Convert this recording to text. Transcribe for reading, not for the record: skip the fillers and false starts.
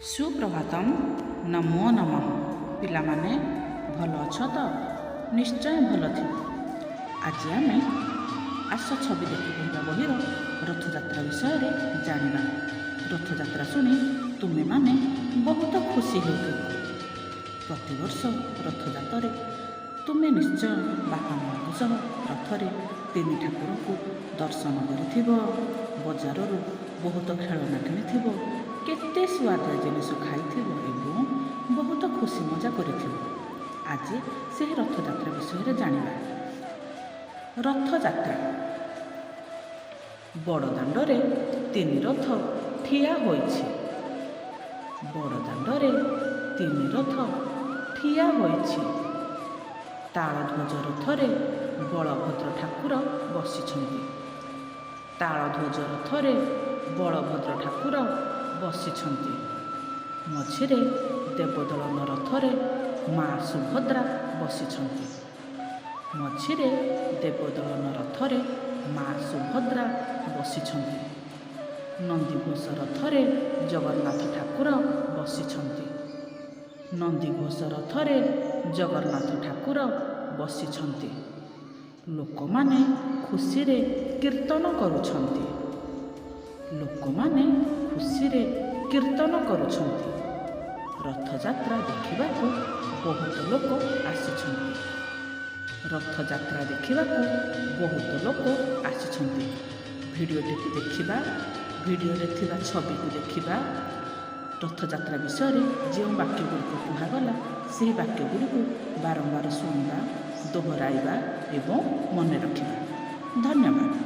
ସୁପ୍ରଭାତମ୍, ନମୋ ନମଃ। ପିଲାମାନେ, ଭଲ ଅଛ ତ? ନିଶ୍ଚୟ ଭଲ ଥିବ। ଆଜି ଆମେ ଆସ ଛବି ଦେଖି କହିବା ବହିର ରଥଯାତ୍ରା ବିଷୟରେ ଜାଣିବା। ରଥଯାତ୍ରା ଶୁଣି ତୁମେମାନେ ବହୁତ ଖୁସି ହେଉଥିବ। ପ୍ରତିବର୍ଷ ରଥଯାତ୍ରାରେ ତୁମେ ନିଶ୍ଚୟ ବାପା ମାଆଙ୍କ ସହ ରଥରେ ତିନି ଠାକୁରଙ୍କୁ ଦର୍ଶନ କରିଥିବ, ବଜାରରୁ ବହୁତ ଖେଳନା କିଣିଥିବ, କେତେ ସୁଆଦିଆ ଜିନିଷ ଖାଇଥିବ ଏବଂ ବହୁତ ଖୁସି ମଜା କରିଥିବ। ଆଜି ସେହି ରଥଯାତ୍ରା ବିଷୟରେ ଜାଣିବା। ରଥଯାତ୍ରା। ବଡ଼ଦାଣ୍ଡରେ ତିନି ରଥ ଠିଆ ହୋଇଛି। ବଡ଼ଦାଣ୍ଡରେ ତିନି ରଥ ଠିଆ ହୋଇଛି। ତାଳଧ୍ୱଜ ରଥରେ ବଳଭଦ୍ର ଠାକୁର ବସିଛନ୍ତି। ତାଳଧ୍ୱଜ ରଥରେ ବଳଭଦ୍ର ଠାକୁର ବସିଛନ୍ତି। ମଝିରେ ଦେବଦଳନ ରଥରେ ମା ସୁଭଦ୍ରା ବସିଛନ୍ତି। ମଝିରେ ଦେବଦଳନ ରଥରେ ମା ସୁଭଦ୍ରା ବସିଛନ୍ତି। ନନ୍ଦିଘୋଷ ରଥରେ ଜଗନ୍ନାଥ ଠାକୁର ବସିଛନ୍ତି। ନନ୍ଦିଘୋଷ ରଥରେ ଜଗନ୍ନାଥ ଠାକୁର ବସିଛନ୍ତି। ଲୋକମାନେ ଖୁସିରେ କୀର୍ତ୍ତନ କରୁଛନ୍ତି। ଲୋକମାନେ ଖୁସିରେ କୀର୍ତ୍ତନ କରୁଛନ୍ତି। ରଥଯାତ୍ରା ଦେଖିବାକୁ ବହୁତ ଲୋକ ଆସିଛନ୍ତି। ରଥଯାତ୍ରା ଦେଖିବାକୁ ବହୁତ ଲୋକ ଆସିଛନ୍ତି। ଭିଡ଼ିଓଟିକୁ ଦେଖିବା, ଭିଡ଼ିଓରେ ଥିବା ଛବିକୁ ଦେଖିବା, ରଥଯାତ୍ରା ବିଷୟରେ ଯେଉଁ ବାକ୍ୟ ଗୁଡ଼ିକ କୁହାଗଲା, ସେହି ବାକ୍ୟ ଗୁଡ଼ିକୁ ବାରମ୍ବାର ଶୁଣିବା, ଦୋହରାଇବା ଏବଂ ମନେ ରଖିବା। ଧନ୍ୟବାଦ।